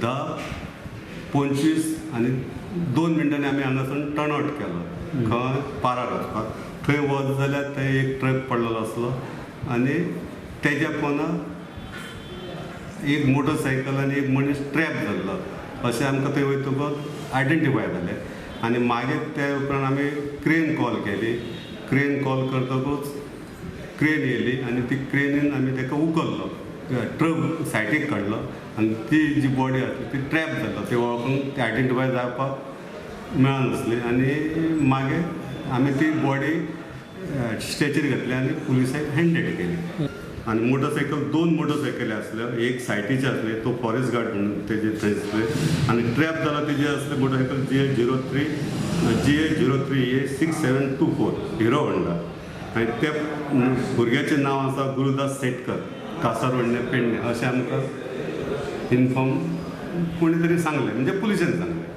10:25 आणि 2 मिनटांनी आमी हांगासून टर्न आउट केलो. खंय? पारार वचपाक. थंय वच जाल्यार थंय एक ट्रक पडलेलो आसलो आनी तेज्या पोंदा एक मोटरसायकल आनी एक मनीस ट्रॅप जाल्लो अशें आमकां थंय वयतकच आयडेंटिफाय जालें. आनी मागीर ते उपरांत आमी क्रेन कॉल केली. क्रेन कॉल करतकूच क्रेन येयली आनी ती क्रेनीन आमी ताका उखल्लो, ट्रक सायडीक काडलो आनी ती जी बॉडी आसली ती ट्रॅप जाल्लो, ती वळखून ती आयडेंटिफाय जावपाक मेळनासली. आनी मागीर आमी ती बॉडी स्ट्रेचर घातली आनी पुलिसांक हँडेड केली. आनी मोटरसायकल, दोन मोटरसायकली आसल्यो. एक सायटीचे आसले, तो फॉरेस्ट गार्ड म्हणून तेजे थंय आसले आनी ट्रॅप जाला तेजे आसले motorcycle GA 03 A 6724, Hero Honda. आनी त्या भुरग्याचें नांव आसा गुरुदास शेटकर, कासारवर्णे, पेडणे, अशें आमकां इन्फॉर्म कोणी तरी सांगलें, म्हणजे पुलिशेन सांगलें.